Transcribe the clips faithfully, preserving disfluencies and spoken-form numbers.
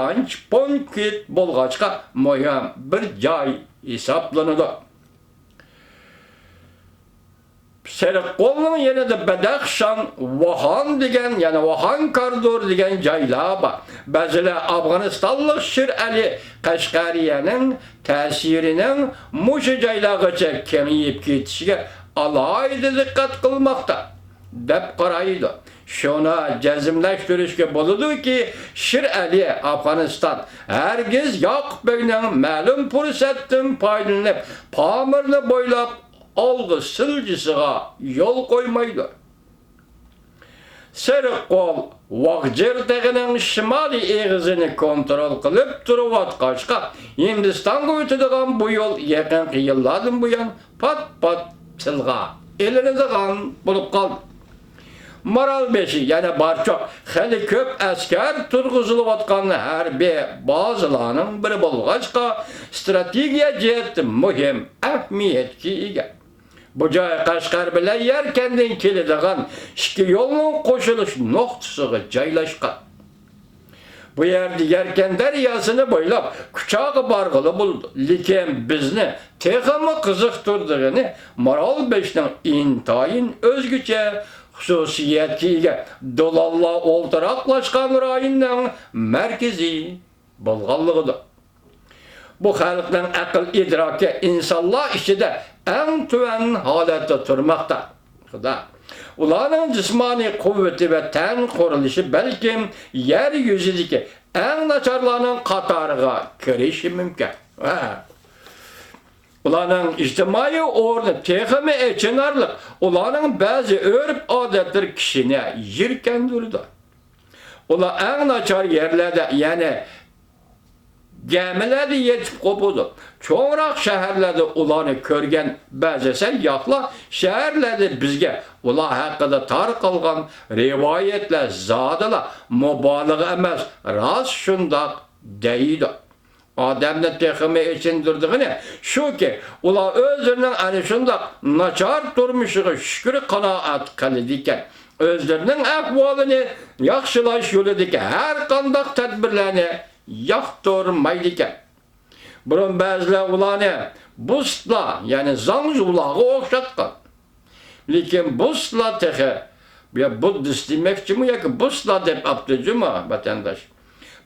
ئانچە پونكىت بولغاچقا، مۇھىم بىر جاي ھېسابلىنىدۇ. سېرىققولنىڭ يېنىدا بەدەخشان، ۋاھان دېگەن، يەنى ۋاھان كاردۇر دېگەن جايلار بار. بەزىلەر ئافغانىستانلىق شىر ئەلى قەشقەرىيەنىڭ تەسىرىنىڭ مۇشۇ جايلارغىچە كېڭىيىپ كېتىشىگە ئالاھىدە دىققەت قىلماقتا، دەپ قارايدۇ. شۇنى جەزملەشتۈرۈشكە بولىدۇكى، شىر ئەلى ئافغانىستان ھەرگىز ياقۇپ بەگنىڭ مەلۇم پۇرسەتتىن پايدىلىنىپ، پامىرنى بويلاپ ئالغا سىلجىسىغا يول قويمايدۇ. سېرىققول ۋاغجىر تېغىنىڭ شىمالىي ئېغىزىنى كونترول قىلىپ تۇرۇۋاتقاچقا، ھىندىستانغا ئۆتىدىغان بۇ يول يېقىنقى يىللاردىن بۇيان پات-پات تىلغا ئېلىنىدىغان بولۇپ قالدى. مارالبېشى، يەنى بارچۇق، خېلى كۆپ ئەسكەر تۇرغۇزۇلۇۋاتقان ھەربىي بازىلارنىڭ بىرى بولغاچقا، ئىستراتېگىيە جەھەتتىن مۇھىم ئەھمىيەتكە ئىگە. بۇ جاي قەشقەر بىلەن يەركەندىن كېلىدىغان ئىككى يولنىڭ قوشۇلۇش نۇقتىسىغا جايلاشقان. بۇ يەردە يەركەن دەرياسىنى بويلاپ كۇچاغا بارغىلى بولىدۇ. لېكىن بىزنى تېخىمۇ قىزىقتۇرىدىغىنى مارالبېشىنىڭ ئىنتايىن ئۆزگىچە خۇسۇسىيەتكە ئىگە دولانلار ئولتۇراقلاشقان رايوننىڭ مەركىزى بولغانلىقىدۇر. بۇ خەلقنىڭ ئەقىل ئىدراكى ئىنسانلار ئىچىدە ئەڭ تۆۋەن ھالەتتە تۇرماقتا. خۇدا. ئۇلارنىڭ جىسمانىي قۇۋۋىتى ۋە تەن قۇرۇلۇشى بەلكىم يەر يۈزىدىكى ئەڭ ناچارلارنىڭ قاتارىغا كىرىشى مۇمكىن. ھە. ئۇلارنىڭ ئىجتىمائىي ئورنى تېخىمۇ ئېچىنارلىق. ئۇلارنىڭ بەزى ئۆرپ-ئادەتلىرى كىشىنى يىركەندۈرىدۇ. ئۇلار ئەڭ ناچار يەرلەردە، يەنى گەمىلەردە يېتىپ قوپىدۇ. چوڭراق شەھەرلەردە ئۇلارنى كۆرگەن بەزى سەيياھلار شەھەرلەردە بىزگە ئۇلار ھەققىدە تارقالغان رىۋايەتلەر زادىلا مۇبالىغە ئەمەس، راست شۇنداق دەيدۇ. ئادەمنى تېخىمۇ ئېچىندۇرىدىغىنى شۇكى، ئۇلار ئۆزلىرىنىڭ ئەنە شۇنداق ناچار تۇرمۇشىغا شۈكۈر قانائەت قىلىدىكەن. ئۆزلىرىنىڭ ئەھۋالىنى ياخشىلاش يولىدىكى ھەر قانداق تەدبىرلەرنى ياقتۇرمايدىكەن. بۇرۇن بەزىلەر ئۇلارنى بۇستلار، يەنى زاڭزۇلارغا ئوخشاتقان. لېكىن بۇستلار تېخى، يا بۇددىست دېمەكچىمۇ ياكى بۇستلار دەپ ئاپتۇ جۇما ۋەتەنداش.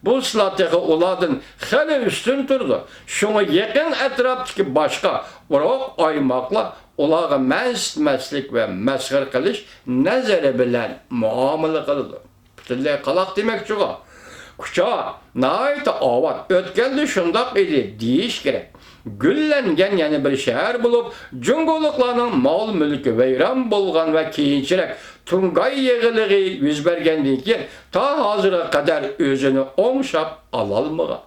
بۇستلار تېخى ئۇلاردىن خېلى ئۈستۈن تۇرىدۇ. شۇڭا يېقىن ئەتراپتىكى باشقا ئۇرۇق ئايماقلار ئۇلارغا مەنسىتمەسلىك ۋە مەسخىرە قىلىش نەزىرى بىلەن مۇئامىلە قىلىدۇ. پۈتۈنلەي قالاق دېمەكچىغۇ. كۇچا ناھايىتى ئاۋات، ئۆتكەندە شۇنداق ئىدى دېيىش كېرەك. گۈللەنگەن يەنە بىر شەھەر بولۇپ، جۇڭگولۇقلارنىڭ مال-مۈلكى ۋەيران بولغان ۋە كېيىنچىرەك تۇڭگاي يېغىلىقى يۈز بەرگەندىن كېيىن، تا ھازىرغا قەدەر ئۆزىنى ئوڭشاپ ئالالمىغان.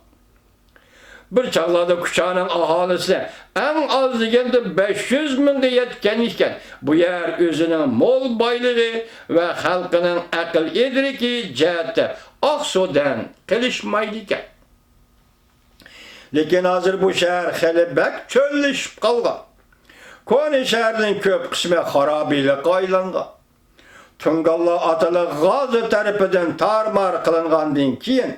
بىر چاغلاردا كۇچانىڭ ئاھالىسى ئەڭ ئاز دېگەندە بەش يۈز مىڭغا يەتكەن ئىكەن. بۇ يەر ئۆزىنىڭ مول بايلىقى ۋە خەلقىنىڭ ئەقىل ئىدرىكى جەھەتتە ئاقسۇدەن قېلىشمايدىكەن. لېكىن ھازىر بۇ شەھەر خېلى بەك چۆللىشىپ قالغان. كونا شەھەرنىڭ كۆپ قىسمى خارابىلىققا ئايلانغان. تۇڭگانلار ئاتىلىق غازى تەرىپىدىن تارمار قىلىنغاندىن كېيىن،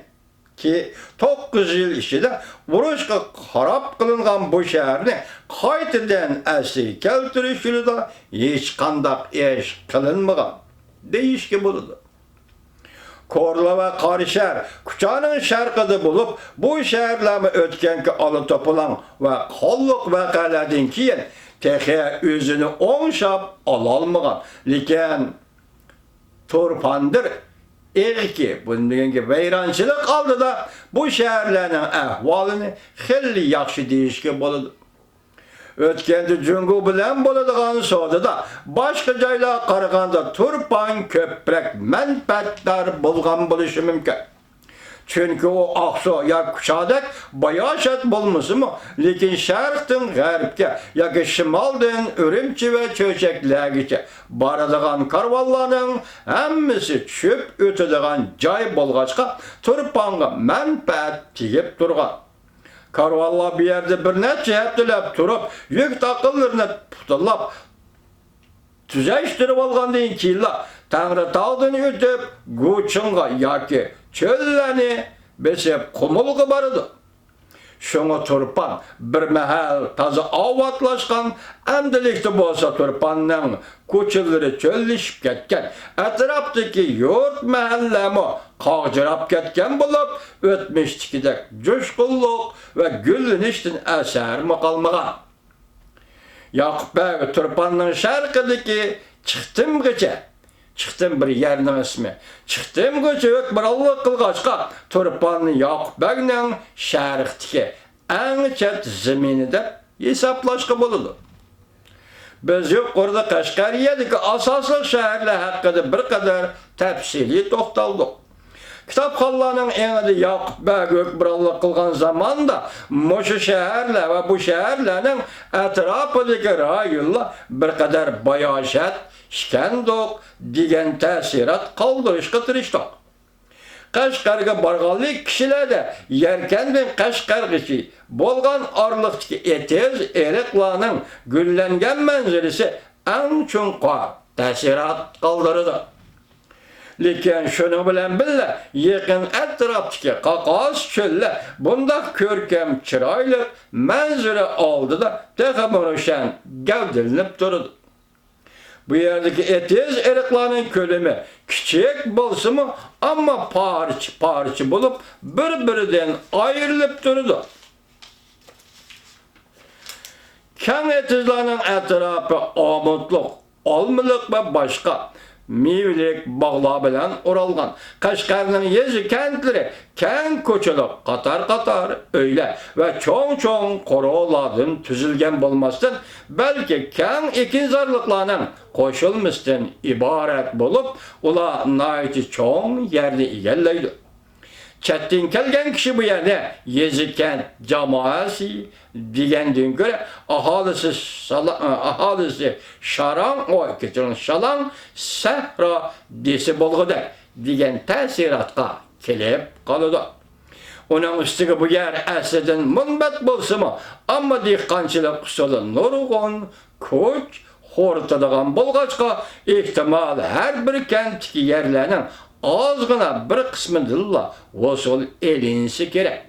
كى-، توققۇز يىل ئىچىدە ئۇرۇشقا خاراب قىلىنغان بۇ شەھەرنى قايتىدىن ئەسلىگە كەلتۈرۈش يولىدا ھېچقانداق ئىش قىلىنمىغان، دېيىشكە بولىدۇ. كورلا ۋە قاراشەھەر كۇچانىڭ شەرقىدە بولۇپ، بۇ شەھەرلەرمۇ ئۆتكەنكى ئالا توپىلاڭ ۋە قانلىق ۋەقەلەردىن كېيىن تېخى ئۆزىنى ئوڭشاپ ئالالمىغان. لېكىن تۇرپاندىر ئېغىكى، بۇندىن كېيىنكى ۋەيرانچىلىق ئالدىدا بۇ شەھەرلەرنىڭ ئەھۋالىنى خېلى ياخشى دېيىشكە بولىدۇ. ئۆتكەندە جۇڭگو بىلەن بولىدىغان سودىدا باشقا جايلارغا قارىغاندا تۇرپان كۆپرەك مەنپەئەتدار بولغان بولۇشى مۇمكىن. چۈنكى ئۇ ئاقسۇ ياكى كۇچادەك باياشات بولمىسىمۇ، لېكىن شەرقتىن غەربكە ياكى شىمالدىن ئۈرۈمچى ۋە چۆچەكلەرگىچە بارىدىغان كارۋانلارنىڭ ھەممىسى چۈشۈپ ئۆتىدىغان جاي بولغاچقا، تۇرپانغا مەنپەئەت تېگىپ تۇرغان. كارۋانلار بۇ يەردە بىر نەچچە ھەپتىلەپ تۇرۇپ، يۈك تاقىلىرىنى پۇختىلاپ تۈزەشتۈرۈۋالغاندىن كېيىنلا، تەڭرىتاغدىن ئۆتۈپ، گۇچىڭغا ياكى چۆللەرنى بېسىپ قۇمۇلغا بارىدۇ. شۇڭا تۇرپان بىر مەھەل تازا ئاۋاتلاشقان، ئەمدىلىكتە بولسا تۇرپاننىڭ كوچىلىرى چۆللىشىپ كەتكەن، ئەتراپتىكى يۇرت مەھەللەمۇ قاغجىراپ كەتكەن بولۇپ، ئۆتمۈشتىكىدەك جۇشقۇنلۇق ۋە گۈللىنىشتىن ئەسەرمۇ قالمىغان. ياقۇپ بەگ تۇرپاننىڭ شەرقىدىكى چىقتىمغىچە، چىقتىم بىر يەرنىڭ ئىسمى، چىقتىمغىچە ھۆكۈمرانلىق قىلغاچقا، تۇرپاننى ياقۇپ بەگنىڭ شەرقتىكى ئەڭ چەت زېمىنى دەپ ھېسابلاشقا بولىدۇ. بىز يۇقىرىدا قەشقەرىيەدىكى ئاساسلىق شەھەرلەر ھەققىدە بىر قەدەر تەپسىلىي توختالدۇق. كىتابخانلارنىڭ ئېڭىدا ياقۇپ بەگ ھۆكۈمرانلىق قىلغان زاماندا مۇشۇ شەھەرلەر ۋە بۇ شەھەرلەرنىڭ ئەتراپىدىكى رايونلار بىر قەدەر باياشات ئىكەندۇق دېگەن تەسىرات قالدۇرۇشقا تىرىشتۇق. قەشقەرگە بارغانلىق كىشىلەردە يەركەندىن قەشقەرگىچە بولغان ئارىلىقتىكى ئېتىز، ئېرىقلارنىڭ گۈللەنگەن مەنزىرىسى ئەڭ چوڭقۇر تەسىرات قالدۇرىدۇ. لېكىن شۇنىڭ بىلەن بىللە، يېقىن ئەتراپتىكى قاقاس چۆللەر بۇنداق كۆركەم، چىرايلىق مەنزىرە ئالدىدا تېخىمۇ روشەن گەۋدىلىنىپ تۇرىدۇ. بۇ يەردىكى ئېتىز-ئېرىقلارنىڭ كۆلىمى كىچىك بولسىمۇ، ئەمما پارچە-پارچە بولۇپ، بىر-بىرىدىن ئايرىلىپ تۇرىدۇ. كەڭ ئېتىزلارنىڭ ئەتراپى ئامۇتلۇق، ئالمىلىق ۋە باشقا مېۋىلىك باغلار بىلەن ئورالغان. قەشقەرنىڭ يېزا-كەنتلىرى كەڭ كوچىلىق، قاتار-قاتار ئۆيلەر ۋە چوڭ-چوڭ قورۇلاردىن تۈزۈلگەن بولماستىن، بەلكى كەڭ ئېكىنزارلىقلارنىڭ قوشۇلمىسىدىن ئىبارەت بولۇپ، ئۇلار ناھايىتى چوڭ يەرنى ئىگىلەيدۇ. چەتتىن كەلگەن كىشى بۇ يەرنى يېزا-كەنت جامائەسى دېگەندىن كۆرە، ئاھالىسى سالا-، ئاھالىسى شاراڭ، ئوي، كەچۈرۈڭ، شالاڭ سەھرا دېسە بولغۇدەك دېگەن تەسىراتقا كېلىپ قالىدۇ. ئۇنىڭ ئۈستىگە بۇ يەر ئەسلىدىن مۇنبەت بولسىمۇ، ئەمما دېھقانچىلىق ئۇسۇلى نۇرغۇن كۈچ خورىتىدىغان بولغاچقا، ئېھتىمال، ھەر بىر كەنتتىكى يەرلەرنىڭ ئازغىنا بىر قىسمىدىنلا ھوسۇل ئېلىنسا كېرەك.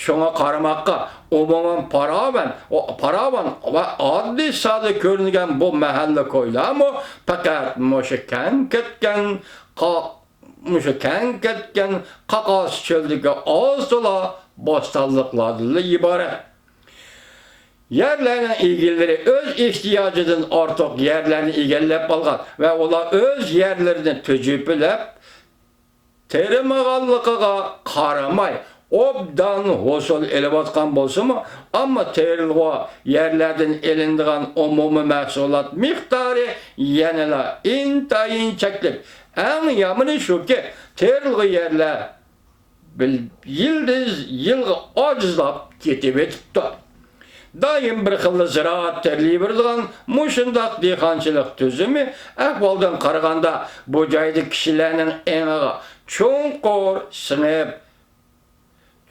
شۇڭا قارىماققا، ئومۇمەن پاراۋان، پاراۋان ۋە ئاددىي ساددا كۆرۈنگەن بۇ مەھەللە كويلارمۇ پەقەت مۇشۇ كەڭ كەتكەن قا-، مۇشۇ كەڭ كەتكەن قاقاس چۆلدىكى ئاز تولا بوستانلىقلاردىنلا ئىبارەت. يەرلەرنىڭ ئىگىلىرى ئۆز ئېھتىياجىدىن ئارتۇق يەرلەرنى ئىگىلەپ ئالغان ۋە ئۇلار ئۆز يەرلىرىنى تۈجۈپىلەپ تېرىمىغانلىقىغا قارىماي، ئوبدان ھوسۇل ئېلىۋاتقان بولسىمۇ، ئەمما تېرىلغۇ يەرلەردىن ئېلىنىدىغان ئومۇمىي مەھسۇلات مىقدارى يەنىلا ئىنتايىن چەكلىك. ئەڭ يامىنى شۇكى، تېرىلغۇ يەرلەر بىل-، يىلدىز يىلغا ئاجىزلاپ كېتىۋېتىپتۇ. دائىم بىر خىللا زىرائەت تېرىلىۋېرىدىغان مۇشۇنداق دېھقانچىلىق تۈزۈمى ئەھۋالدىن قارىغاندا، بۇ جايدىكى كىشىلەرنىڭ ئېڭىغا چوڭقۇر سىڭىپ،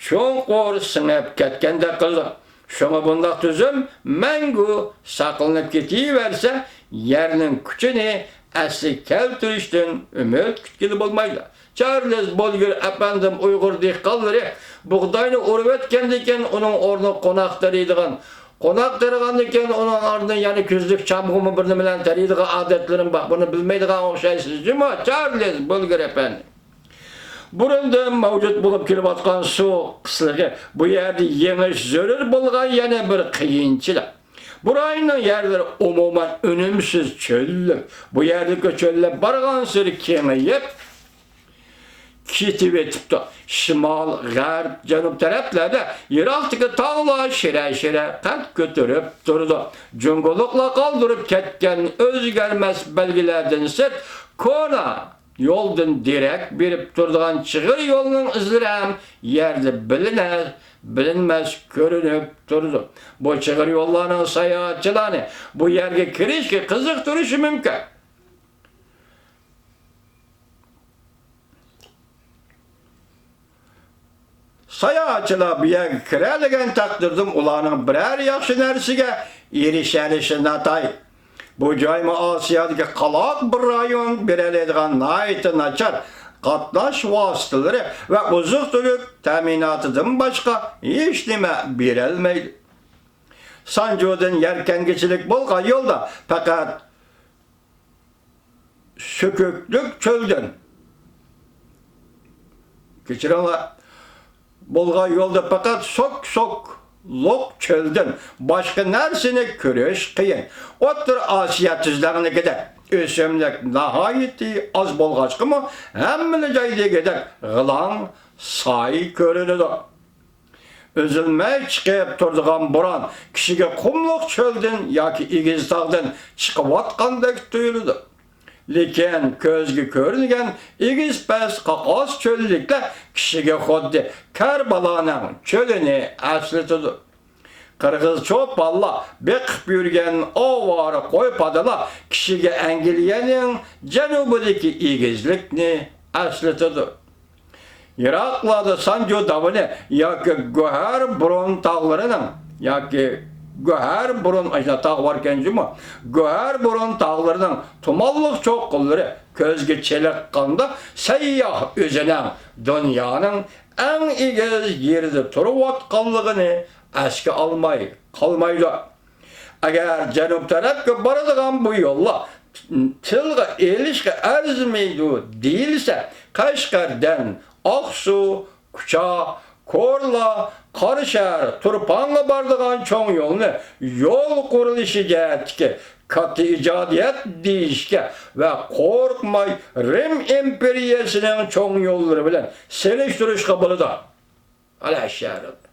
چوڭقۇر سىڭىپ كەتكەندەك قىلىدۇ. شۇڭا بۇنداق تۈزۈم مەڭگۈ ساقلىنىپ كېتىۋەرسە، يەرنىڭ كۈچىنى ئەسلىگە كەلتۈرۈشتىن ئۈمىد كۈتكىلى بولمايدۇ. چارلىز بولگېر ئەپەندىم، ئۇيغۇر دېھقانلىرى بۇغداينى ئورۇۋەتكەندىن كېيىن، ئۇنىڭ ئورنىغا قوناق تېرىيدىغان، قوناق تېرىغاندىن كېيىن، ئۇنىڭ ئارىدىن يەنە كۈزلۈك چامغىمۇ بىر نېمىلەرنى تېرىيدىغان ئادەتلىرىم بار. بۇنى بىلمەيدىغان ئوخشايسىز جۇمۇ، چارلىز بولگېر ئەپەندى. بۇرۇندىن مەۋجۇت بولۇپ كېلىۋاتقان سۇ قىسلىقى بۇ يەردە يېڭىش زۆرۈر بولغان يەنە بىر قىيىنچىلىق. بۇ رايوننىڭ يەرلىرى ئومۇمەن ئۈنۈمسىز چۆللۈك. بۇ يەردىكى چۆللەر بارغانسېرى كېڭىيىپ كېتىۋېتىپتۇ. شىمال، غەرب، جەنۇب تەرەپلەردە يىراقتىكى تاغلار شىرە-شىرە قەد كۆتۈرۈپ تۇرىدۇ. جۇڭگولۇقلار قالدۇرۇپ كەتكەن ئۆزگەرمەس بەلگىلەردىن سىرت، كونا يولدىن دېرەك بېرىپ تۇرىدىغان چىغىر يولنىڭ ئىزلىرى ھەم يەردە بىلىنە-، بىلىنمەس كۆرۈنۈپ تۇرىدۇ. بۇ چىغىر يوللارنىڭ ساياھەتچىلەرنى بۇ يەرگە كىرىشكە قىزىقتۇرۇشى مۇمكىن. ساياھەتچىلەر بۇ يەرگە كىرەلىگەن تەقدىردىمۇ ئۇلارنىڭ بىرەر ياخشى نەرسىگە ئېرىشەلىشى ناتايىن. بۇ جايمۇ ئاسىيادىكى قالاق بىر رايون، بېرەلەيدىغان ناھايىتى ناچار قاتناش ۋاسىتىلىرى ۋە ئوزۇق-تۈلۈك تەمىناتىدىن باشقا ھېچنېمە بېرەلمەيدۇ. سانجۇدىن يەركەنگىچىلىك بولغان يولدا پەقەت سۆكۈكلۈك چۆلدىن، كەچۈرۈڭلار، بولغان يولدا پەقەت سوك-سوكلۇق چۆلدىن باشقا نەرسىنى كۆرۈش قىيىن. ئوتتۇرا ئاسىيا تۈزلەڭلىكىدە ئۆسۈملۈك ناھايىتى ئاز بولغاچقىمۇ، ھەممىلا جاي دېگۈدەك غىلاڭ ساي كۆرۈنىدۇ. ئۈزۈلمەي چىقىپ تۇرىدىغان بوران كىشىگە قۇملۇق چۆلدىن ياكى ئېگىز تاغدىن چىقىۋاتقاندەك تۇيۇلىدۇ. لېكىن كۆزگە كۆرۈنگەن ئېگىز-پەس قاقاس چۆللۈكلەر كىشىگە خۇددى كەربالانىڭ چۆلىنى ئەسلىتىدۇ. قىرغىز چوپانلار بېقىپ يۈرگەن ئاۋارە قوي-پادىلار كىشىگە ئەنگلىيەنىڭ جەنۇبىدىكى ئېگىزلىكنى ئەسلىتىدۇ. يىراقلاردا سانجۇ داۋىنى ياكى گۆھەر بۇرۇن تاغلىرىنىڭ، ياكى گۆھەر بۇرۇن، ئاشۇنداق تاغ باركەن جۇمۇ، گۆھەر بۇرۇن تاغلىرىنىڭ تۇمانلىق چوققىلىرى كۆزگە چېلىققاندا، سەيياھ ئۆزىنىڭ دۇنيانىڭ ئەڭ ئېگىز يېرىدە تۇرۇۋاتقانلىقىنى ئەسكە ئالماي قالمايدۇ. ئەگەر جەنۇب تەرەپكە بارىدىغان بۇ يوللار تىلغا ئېلىشقا ئەرزىمەيدۇ دېيىلسە، قەشقەردىن ئاقسۇ، كۇچا، كورلا، قاراشەھەر، تۇرپانغا بارىدىغان چوڭ يولنى يول قۇرۇلۇشى جەھەتتىكى كاتتا ئىجادىيەت دېيىشكە ۋە قورقماي رىم ئىمپېرىيەسىنىڭ چوڭ يوللىرى بىلەن سېلىشتۇرۇشقا بولىدۇ. ئەلەشەرىل.